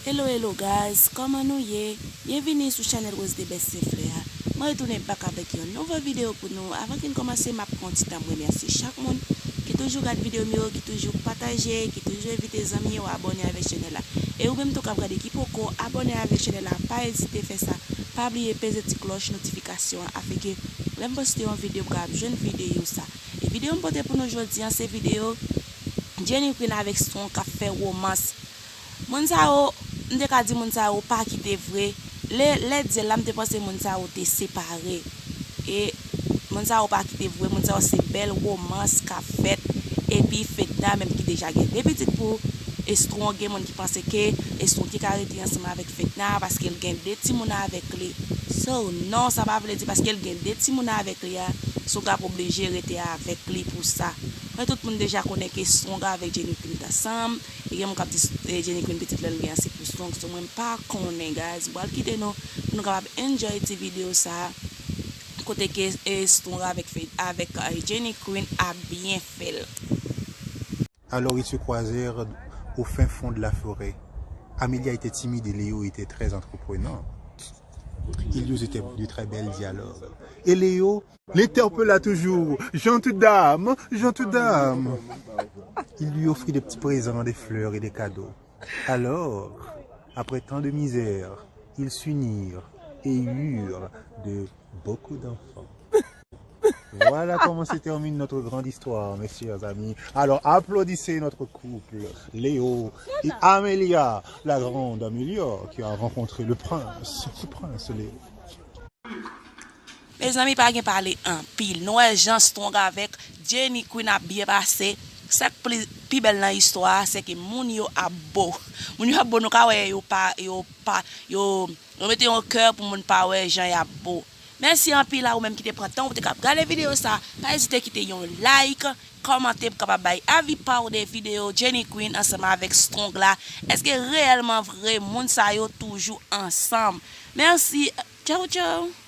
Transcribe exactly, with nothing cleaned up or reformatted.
Hello, hello guys, kòman nou ye? Byenvini sou chanèl Rose de Best Fleur a. Mwen retounen back avèk yon nouvo videyo pou nou. Avan ke n kòmanse, m ap pran ti tan m remèsye chak moun ki toujou gad videyo m yo, ki toujou pataje, ki toujou envite zanmi yo abòne avèk chanèl la. E ou menm tou k ap gade ki poko abòne avèk chanèl la, pa ezite fè sa. Pa bliye peze ti klòch notifikasyon an, afin ke lè m poste yon videyo, ou ka ap jwenn videyo sa. E videyo m pote pou nou jodi a, se videyo Jenny Queen avèk Strong k ap fè womans. Moun sa yo, m te ka di moun sa yo pa kite vre. Lè, lè dyèl la, m te panse moun sa yo te separe. E moun sa yo pa kite vre, moun sa yo se bèl womans k ap fèt. Epi Fedna menm ki deja gen de pitit pou Strong, gen moun ki panse ke Strong ki ka rete ansanm avèk Fedna paske l gen de timoun avèk li. So, non, sa pa vle di paske l gen de timoun avèk li a, Strong ap oblije rete avèk li pou sa. Men tout moun deja konnen ke Strong avèk Jenny Queen t ansanm. E gen moun k ap di, eh, Jenny Queen pitit lè l gen an se pou Strong. So mwen m pa konnen, guys. M pral kite nou pou nou kapab enjoy ti videyo sa a. Kote ke, eh, Strong avèk, avèk, eh, Jenny Queen ap byen fè l. Alors ils se croisèrent au fin fond de la forêt. Amelia était timide et Léo était très entreprenant. Ils eurent de très belles dialogues. Et Léo l'interpella toujours. Gentille dame, gentille dame. Il lui offrit des petits présents, des fleurs et des cadeaux. Alors, après tant de misère, ils s'unirent et eurent de beaucoup d'enfants. Voilà comment se termine notre grande histoire, mes chers amis. Alors, applaudissez notre couple, Léo et Amelia, la grande Amelia, qui a rencontré le prince, le prince Léo. Mezanmi, pa gen pale anpil. Nou wè jan Strong avèk Jenny Queen ap byen pase. Sa k pli, pi bèl nan istwa a, se ke moun yo ap bo. Moun yo ap bo, nou ka wè yo pa, yo pa, yo, yo mete yon kè pou moun pa wè jan y ap bo. Mèsi anpil a ou menm ki te pran tan ou te k ap gade videyo sa. Pa ezite kite yon like, kòmante pou kapab bay avi pa w de videyo Jenny Queen ansanm avèk Strong la. Èske reyèlman vre moun sa yo toujou ansanm? Mèsi. Tchao, tchao.